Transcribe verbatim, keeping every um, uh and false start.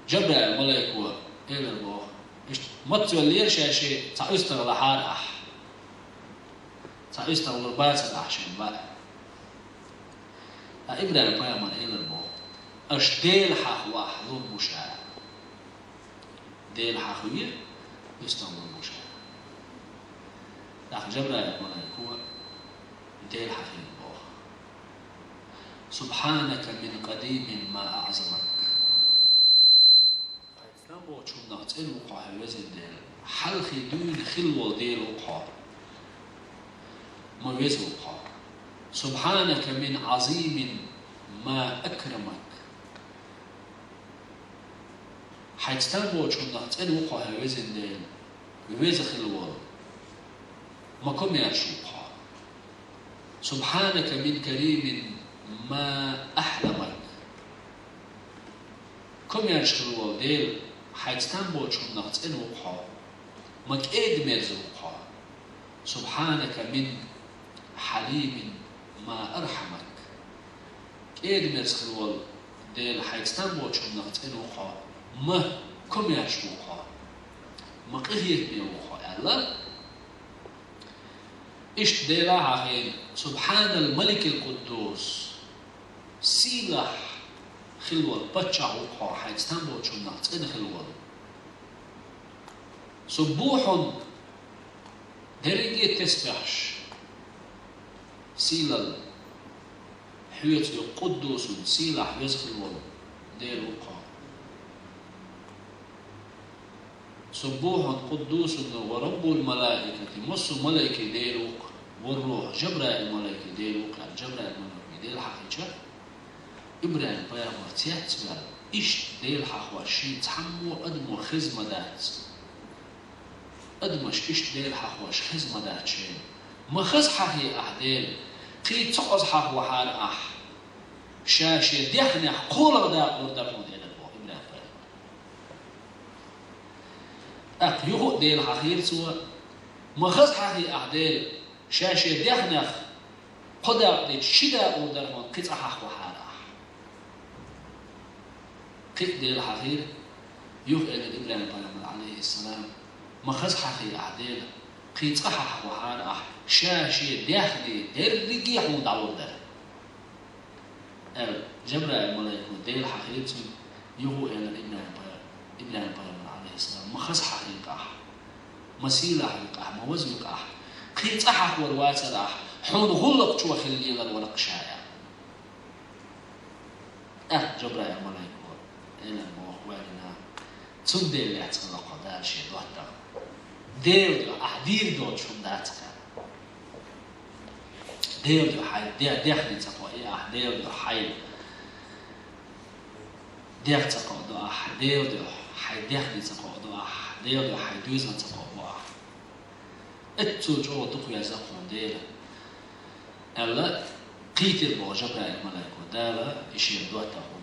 Жабраил малайко элира боху: «Иштта мацвеллера шаьш, цхьа уьстагӀ лахьара ахь. Цхьа уьстагӀ лур бацара ахь шен баа». Ткъа ИбрахӀим пайхамар элира боху: «Аша Дела хьахавахь лур бу ша». Дела хьахаве, уьстагӀ лур бу ша. ТӀаккха Жабраил малайко Дела хьахийна боху: «Субхьанака мин къадимин ма аъзамак». Хьайн стам боцучунах цӀена ву-кх хьо, хьайн везан Дела. Хьалхе дуьйна хилла волу Дела ву-кх хьо. Ма веза ву-кх хьо. «Субхьанака мин Ӏазимин ма акрамак». Хьайн стам боцучунах цӀена ву-кх хьо, хьайн везан Дела. Веза хилла волу. Ма комаьрша ву-кх хьо. «Субхьанака мин каримин ма ахьламак». Комаьрша хилла волу Дела, хьайн стам боцучунах цӀена ву-кх хьо. Ма кӀеда-мерза ву-кх хьо. «Субхьанака мин хьалимин ма архьамак». КӀеда-мерза хилла волу Дела, хьайн стам боцучунах цӀена ву-кх хьо. Ма комаьрша ву-кх хьо. Ма къинхетаме ву-кх хьо, аьлла. Иштта Дела хьахийна: «Субхьанал маликил къуддус». Сийлахь хилла волу паччахь ву-кх хьо, хьайн стам боцучунах цӀена хилла волу. «Суббухьун», дерриге а тесбехьаш, сийлалла хьоьца ю, «къуддусун», сийлахь веза хилла волу Дела ву-кх хьо. «Суббухьун къуддусун ва раббул малаикати», массо а малайкийн Дела ву-кх, «ва рухь», Жабраил малайкийн Дела ву-кх аьлла, Жабраил малайкийн Дела хьахийча, ИбрахӀим пайхамар цецваьлла, иштта Дела хьахош шен цхьаммо адамо хеза ма дац. Адамаш иштта Дела хьахош хеза ма дац шена. Ма хаза хьахий ахь Дела, кхин ца кхоза хьахавахьара ахь, ша шен дехнех кхоалгӀа дакъалур дара хьуна, элира боху ИбрахӀим пайхамар. ТӀаккха юха а Дела хьахийра цо: «Ма хаза хьахий ахь Дела, ша шен дехнех кхо дакъа дича, ши дакъалур дара хьуна, кхин цкъа хьахавахьара ахь». Кхин а Дела хьахийра, юха элира ИбрахӀим пайхамар, Ӏалайхиссалам: «Ма хаза хьахий ахь Дела, кхин цкъа хьахавахьара ахь, ша шен дехне дерриге а хьуна дӀалур дара», аьлла, Жабраил малайко Дела хьахийра цуьнга, юха а элира ИбрахӀим пай-, ИбрахӀим пайхамар, Ӏалайхиссалам: «Ма хаза хьахий-кх ахь, ма сийлахь ви-кх ахь, ма ваза ви-кх ахь, кхин цкъа хьахавар вацара ахь, хьуна гӀуллакхчо хила лелар вара-кх ша», аьлла. ТӀаккха Жабраил малайко элира боху: «Вай динан, цундела лаьцна хилла-кх хьо Дала шен доттагӀа. Делан дуьхьа, ахь дийр доцуш хӀума дац-кх». Делан дуьхьа хьайн де-, дехне ца кхоу ахь, Делан дуьхьа хьайн дегӀ ца кхоу ахь, Делан дуьхьа хьайн дехне ца кхоу ахь, Делан дуьхьа хьайн доьзал ца кхоу ахь. Эццул чӀогӀа дукха веза-кх хьуна Дела, аьлла, кхийтира боху Жабраил малайко Дала и шен доттагӀа